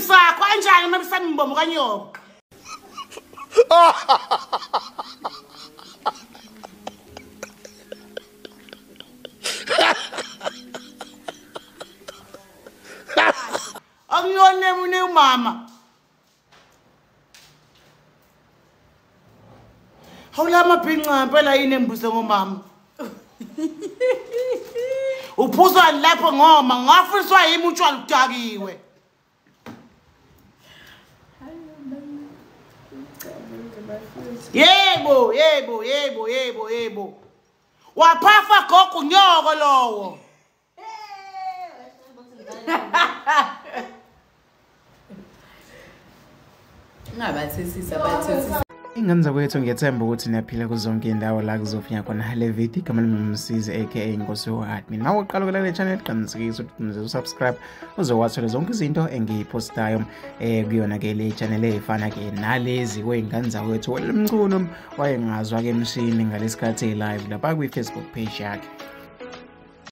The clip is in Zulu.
sakho anjani uma bisami kanyoko. Akuyona mina umama. Hawula amabhinca impela yini embuze ngomama. Uphuzwa lapho ngoma ngafiswa yimi utshwala udakiwe. Yebo, yebo, yebo, yebo, yebo. Waphafa gogo nyoko lowo. Ngabathethisa bathethisa. Ingane zakwethu ngiyethemba ukuthi niyaphila kuzonke indawo la kuzofinya khona le video. Igama lami Msizi aka Nkosi Admin. Nawe uqala ukulalela channel qinisekisa ukuthi usubscribe uzowathola zonke izinto engiyipostayo kuyona ke le channel efana ke nalezi kwezingane zakwethu. Mchunu wayengazwa ke emshini ngalesikhathi live lapha kwi Facebook page yakhe.